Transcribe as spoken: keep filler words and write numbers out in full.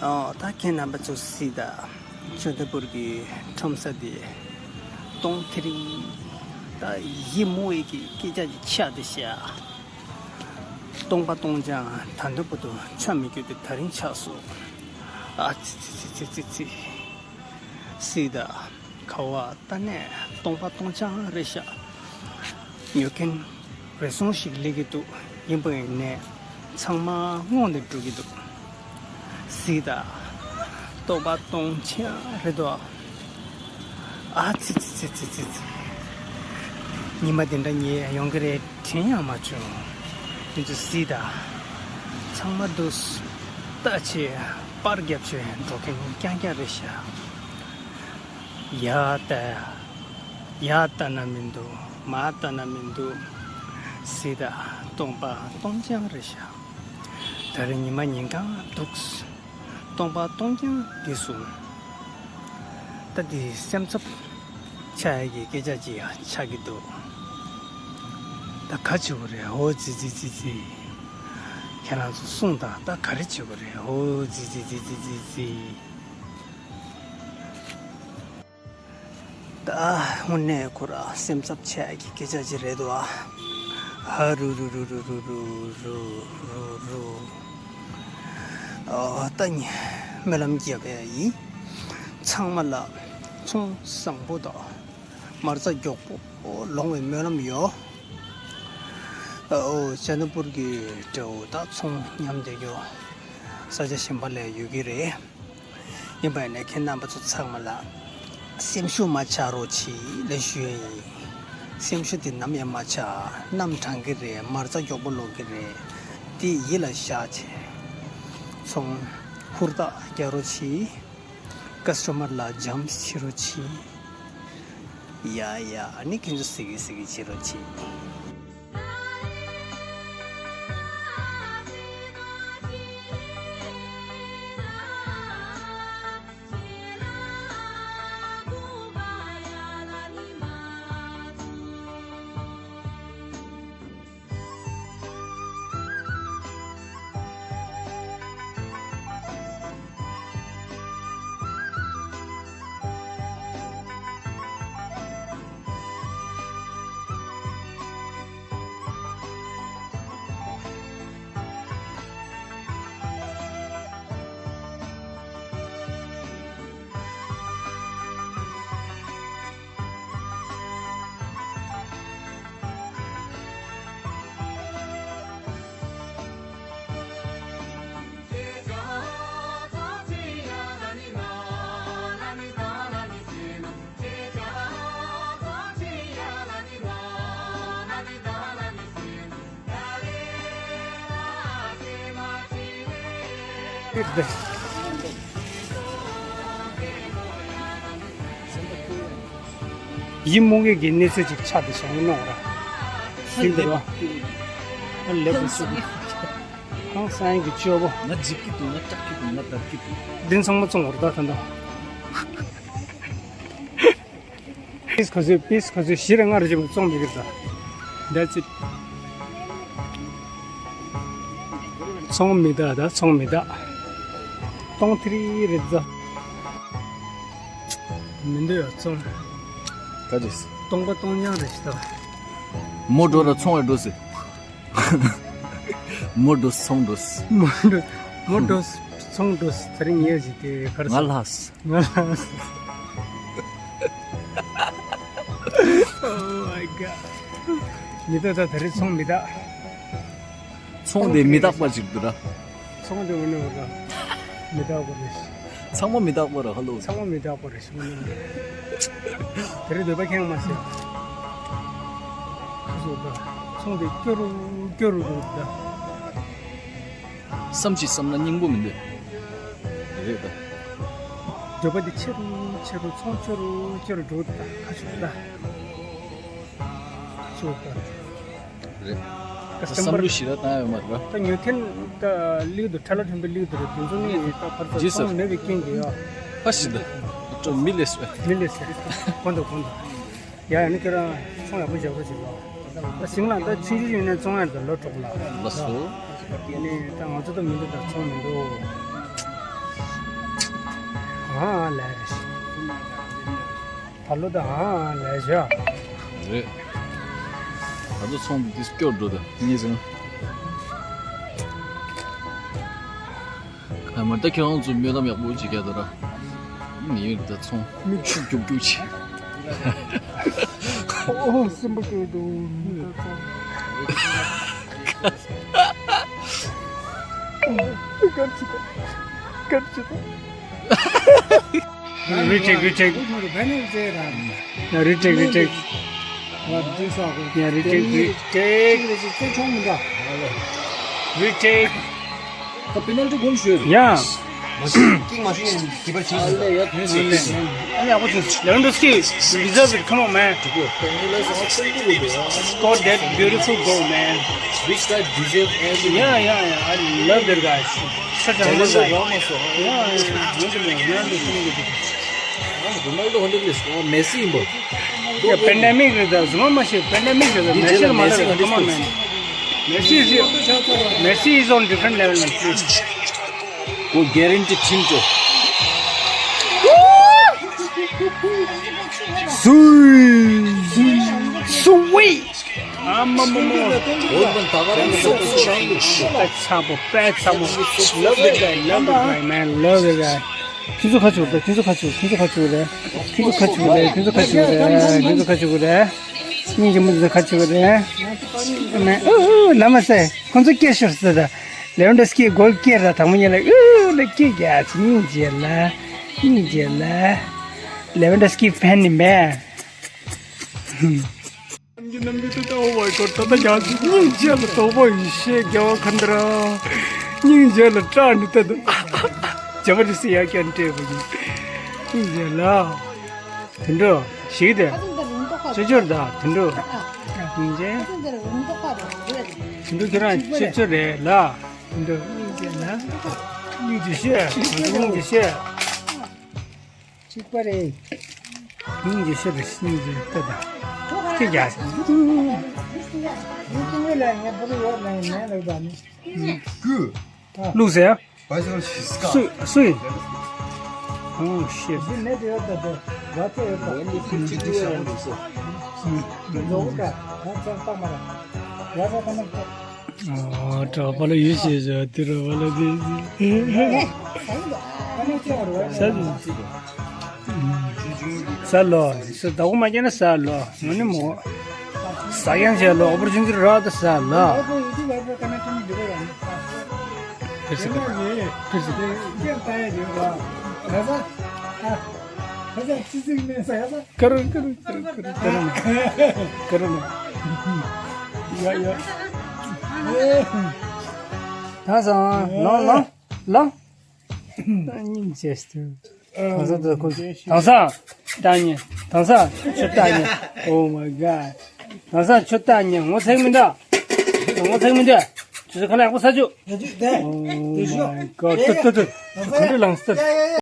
ཨོ། ད་ཁྱེད་རྣམ་པ་ཚོ་གཟིགས་དང་། ཇོ་དི་པུར་གྱི་ཁྲོམ་ས་དེ་སྟོང་ཐི་རི། ད་ཡིད་མུག་པའི་གི་སྐད་ཆ་ཅིག་ཆགས་བསྡད་ཤག་སྟོང་པ་སྟོང་རྐྱང་ད་དུང་བར་དུ་ཆ་མི་འགྱུར་ཏེ་ད་རིང་ཆགས་སོང་། ཨ་ཙི་ཙི། གཟིགས་དང་། ག་བ་ད་ནས་སྟོང་པ་སྟོང་རྐྱང་རེད་ཤག་ཉོ་མཁན་རེ་ཟུང་ཞིག་སླེབས་ཀྱི་འདུག་ཡིན་པ་ཡིན་ནའི་ཚང་མ་སྔོན་ནས་འགྲོ་གི་འདུག་གཟིགས་དང་། སྟོང་པ་སྟོང་རྐྱང་རེད་དོ། ཨ་ཙི་ཙི། ཉི་མ་དེ་འདྲ་ངས་ཡོང་གི་རེད་དྲན་ཡང་མ་བྱུང་། དེ་ཚོ་གཟིགས་དང་། ཚང་མ་འདུག་ལྟ་བྱེད་པར་རྒྱབ་བྱེད་འགྲོ་མཁན་རྐྱང་རྐྱང་རེད་ཤག་ཡ་ད། ཡ་ལྟ་ན་མི་འདུག་མ་ལྟ་ན་མི་འདུག་གཟིགས་དང་། སྟོང་པ་སྟོང་རྐྱང་རེད་ཤག་ད་རེས་ཉི་མ་ཉིན་གང་འདུག་སྟོང་པ་སྟོང་རྐྱང་འདི་སོང་། ད་འདི་སེམས་འཚབ་ཆགས་ཡ་གི་སྐད་ཆ་ཅིག་ཡང་ཆགས་ཀྱི་འདུག་ད་ག་བྱེད་དགོས་རེད། ཧོ་ཙི་ཙི་ཙི་ཙི། ཁྱེད་རང་ཚོ་གསུངས་དང་། ད་ག་རེ་བྱེད་དགོས་རེད། ཧོ་ཙི་ཙི། ད་དངོས་གནས་ཁོ་རང་སེམས་འཚབ་ཆེ་གི་སྐད་ཆ་ཅིག་རེད་འདུག་ཨ། ཧ་རུ་རུ། ཨོ། ད་ནི་སྨོན་ལམ་རྒྱབ་ཡ་ཡིན། ཚང་མ་ལ་ཚོང་བཟང་པོ་དང་མ་རྩ་མགྱོགས་པོ་ལོང་བའི་སྨོན་ལམ་ཡོད། ཨོ། ཇོ་དི་པུར་གྱི་འདྲ་བོ་ད་ཚོང་མཉམ་བསྡད་རྒྱུ་ས་ཆ་གཞན་པ་ལ་ཡོད་ཀྱི་རེད། ཡིན་པ་ཡིན་ནའི་ཁྱེད་རྣམ་པ་ཚོ་ཚང་མ་ལ་སེམས་ཤུགས་མ་ཆག་རོགས་གྱིས་ལབ་ཞུ་ཡ་ཡིན། སེམས་ཤུགས་དེ་ནམ་ཡང་མ་ཆག་གནམ་གྲང་གི་རེད། མ་རྩ་མགྱོགས་པོ་ལོག་གི་རེད། དེ་ཡིད་ལ་བཞག་བྱས་ཚོང་ཧུར་ཐག་རྒྱག་རོགས་གྱིས། ཀ་སི་ཊོ་མར་ལ་འཇམ་བྱེད་རོགས་གྱིས། ཡ་ཡ། ཨ་ནི་ཁྱེད་ཚོ་གཟིགས་གི་གཟིགས་གི་བྱེད་རོགས་གྱིས། ཡིད་མུག་གི་གནས་ཚུལ་ཅིག་ཆགས་བསྡད་བྱུང་ནོ་ར། ཟིན་འདུག་ར། ཨ་ལེ་པོ་ཆུ། ཁང་སང་གི་སྤྱོད་པོ། ང་འཇིབ་ཀྱི་འདུག་ང་སྐྲག་གི་འདུག་ང་འདར་གྱི་འདུག་འདི་ཚང་མ་བཙོང་བར་ད་ད་ད། པིས་ག་ཚོད། པིས་ག་ཚོད། བཞི་རེ་ལྔ་རེ་བྱས་པ་བཙོང་མི་གིར་ད། That's it. ཚོང་མི་ད་ད། ཚོང་མི་ད། སྟོང་ཐི་རི་རེད་ད། མི་འདོད་ཡ་ཚོང་། ག་རེད། སྟོང་པ་སྟོང་རྐྱང་རེད་ཤི་ད། མོ་འགྲོ་ར་ཚོང་བ་འགྲོ་ཟེར། མོ་འགྲོ་ཚོང་འགྲོ། མོ་འགྲོ། མོ་འགྲོ་ཚོང་འགྲོ། ད་རིང་ངས་ཟིག་དེ་གར་ང་ལྷག་ང་ལྷག Oh my god. མི་ད་ད་ད་རེ་ཚོང་མི་ད། ཚོང་དེ་མི་རྟག་པ་ཅིག་འདུག་ར། ཚོང་དེ་འོ་ནི་འོ་ད། མི་རྟག་པ་རེད། ཚང་མ་མི་རྟག་པ་ར་ཧ་ལོ། ཚང་མ་མི་རྟག་པ་རེད་ཤི་མ་ནི། དེ་རེ་འདོད་པ་ཁེངས་མ་སྲིད། ཁ་སོ་ད། ཚོང་དེ་སྐྱོ་རུ་སྐྱོ་རུ་འགྲོ་ད། བསམ་གྱིས་བསམ་ན་སྙིང་པོ་མི་འདུག་རེད་ད། འགྲོ་པ་འདི་ཆེ་རུ་ཆེ་རུ་ཚོང་ཆེ་རུ་ཆེ་རུ་འགྲོ་ད་ཁ་ཤུག་ད། ཁ་ཤུག་ད། རེད། ད་བསམ་བློ་ཞིག་ལ་བཏང་ཡོད་མ་རེད་པ། ད་ཉོ་མཁན་ད་ལིའུ་དུ་ཁྲ་ལ་ཐོན་པའི་ལིའུ་དུ་རེད། དེ་ཚོ་ནི་ད་ཕར་ཚུར་ཚོང་མེད་པའི་རྐྱེན་གྱིས་ཡ། ཕ་ཞིག་ད། ཅོ་མི་ལས་སོ། མི་ལས་སོ། གོ་འདུག་གོ་འདུག་ཡ་ཡ་ནི་ཁྱོད་རང་ཚོང་ཡག་པོ་བཞག་རོགས་བྱེད་ལ། ད་ཞིང་ལ་ད་ཆུང་ཆུང་ཡིན་ནའི་བཙོང་ཡ་ད་ལོ་དྲུག་ལ། ལགས་སོ། ཡ་ནི་ད་ང་ཚོ་ད་མི་འདུག་ད་ཚོང་མི་འདུག་ཨ་ལས་རེད། ད་ལོ་ད་ཨ་ལས་བྱ། རེད། ད་ཚོ་ཚོང་འདི་དུས་སྐྱོར་འགྲོ་ད་ངེས་ཟིན། ཁ་མར་ད་ཁྱེད་རང་ཚོ་སྨོན་ལམ་ཡག་པོ་ཅིག་རྒྱག་ད་ར། ངེས་ཡོད་ད་ཚོང་མིག་ཆུ་རྒྱུག་རྒྱུག་ཆེ། ཨོ་སེམས་པ་སྐྱོ་འདུག་མི་ད་ཚོང་། སྐར་ཆ་ད། སྐར་ཆ་ད། Retake, retake. Yeah, retake, retake. Yeah, retake, retake. Retake. Penalty gun shoot. Yeah. King machine keeper change. Lewandowski deserve it. Come on, man. Scored that beautiful goal, man. This guy deserve everything. Yeah, yeah, yeah. I love that guy. Such a humble guy. Yeah, yeah, yeah. Ronaldo. Messi ཡིན་པ། Yeah, pandemic རེད་ད། ཟུར་མ་མ་ཤེས། Pandemic རེད་ད། Messi ལ་མ་ལབ། Come on, man. Messi is, Messi is on different level, man. Please. Go guarantee team to. Sweet. ཨ་མ་མ་མ། དཔེ་ཚ་པོ། དཔེ་ཚ་པོ། Love the guy, love the guy, man, love the guy. ཁྱེད་ཚོ་ཁ་ཆུ་རེད། ཁྱེད་ཚོ་ཁ་ཆུ། ཁྱེད་ཚོ་ཁ་ཆུ་རེད། ཁྱེད་ཚོ་ཁ་ཆུ་རེད། ཁྱེད་ཚོ་ཁ་ཆུ་རེད། ཁྱེད་ཚོ་ཁ་ཆུ་རེད། སྙིང་རྗེ་མོ་ཚོ་ཁ་ཆུ་རེད། མེ་ཨུ་ཨུ་ལ་མ་ཟེ། ཁོང་ཚོ་སྐད་ཤོར་ཟེར་ད། Lewandowski གོལ་སྐྱེལ་ར་དང་མོ་ཉལ་ལ་ཨུ་ལ་སྐྱེལ་རྒྱ་ཚ། སྙིང་རྗེ་ལ། སྙིང་རྗེ་ལ། Lewandowski fan ཡིན་པས། ནམ་གྱི་ནམ་གྱི་ཏི་ཏ། Oh my God། ཏ་ཏ་རྒྱ་སྙིང་རྗེ་ལ་དོག་པོ་ཡི་ཤེས་རྒྱ་བ་ཁན་དྲ། སྙིང་རྗེ་ལ་སྐྲག་ནི་ཏ་ཏ། ཇ་བ་རི་སི་ཡ་ཀན་ཏྲེ་བ་ཡིན། སྙིང་རྗེ་ལ། དུད་འགྲོ་ཞིག་དེ། ཅོ་ཅོར་ད་དུད་འགྲོ། སྙིང་རྗེ། དུད་འགྲོ་ཁྱོད་རང་ཅོ་ཅོ་རེད་ལ། དུད་འགྲོ་སྙིང་རྗེ་ལ། སྙིང་རྗེ་ཤེས། སྙིང་རྗེ་ཤེས། གཅིག་པ་རེད། སྙིང་རྗེ་ཤེས་རེད། སྙིང་རྗེ་ལྟ་དང་། ཁྱེད་རྒྱ། ཀུ། བླུགས་ཟེར། སུ་སུ་ཡིན། Oh shit. ཨོ་གྲོགས་པ་ལ་ཡོད་ཤེས་བྱ་དེ་རོགས་པ་ལ་དེ། ས་ལོ། ས་ཟླ་བོ་མ་སྐྱེས་ན་ས་ལོ། ངོ་ནི་མོ། ས་ཡང་བྱས་ལོ། ཨོ་པོར་ཅུན་ཅི་རོགས་དུ་ས་ལོ། ཕེར་སི་ཕེར་སི། ཀར་ཀར་ཀར་ཀར་ཀར་ནི། ཀར་ནི། ཡ་ཡ། ད་སང་ལོ་ལོ་ལོ། སྙིང་རྗེ་སྟེ། དེང་སང་དེ་ཁོ། དེང་སང་། ལྟ་ཉན། དེང་སང་ཁྱོད་ལྟ་ཉན། Oh my God། དེང་སང་ཁྱོད་ལྟ་ཉན། ངོ་ཚེགས་མི་འདུག་ངོ་ཚེགས་མི་འདུག་ཁྱོད་ཚོ་ཁ་ལག་པོ་ཟ་རྒྱུ། Oh my God། ཏུ་ཏུ་ཏུ། ཁོ་འདྲ་ལངས་སྟེ།